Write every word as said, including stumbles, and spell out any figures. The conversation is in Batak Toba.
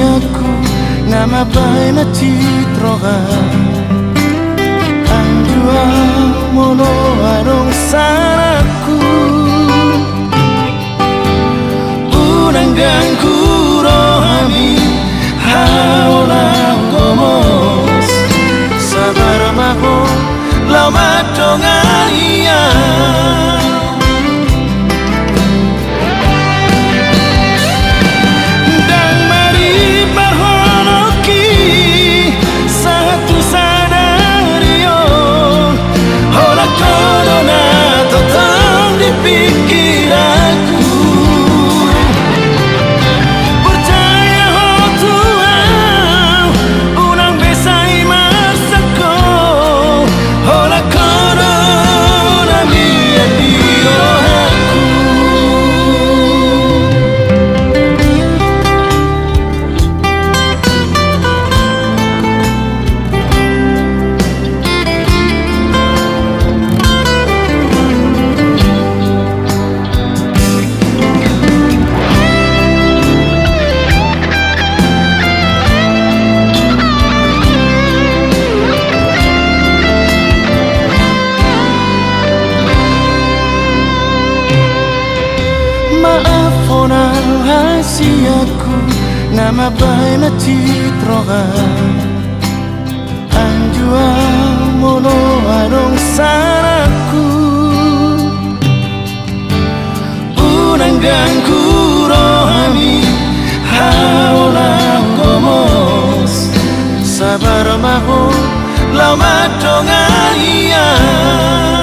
Aku na mambahen masijid roha, anggiat molo adong salangku. Unang ganggu rohami, haola gomos. Sabar ma ho, laho mandongani au. Ndang maripar ho nangkin, sahat tu sadari on. Holan ho do na tongtong di pikiranku. Percaya ho tu au, unang be sai marsangko. Holan ho do na mian di rohangku. Maafhon au hasianku na mambahen masijid roha. Anggiat molo adong salangku, unang ganggu rohami, haola gomos. Sabar ma ho, laho mandongani au.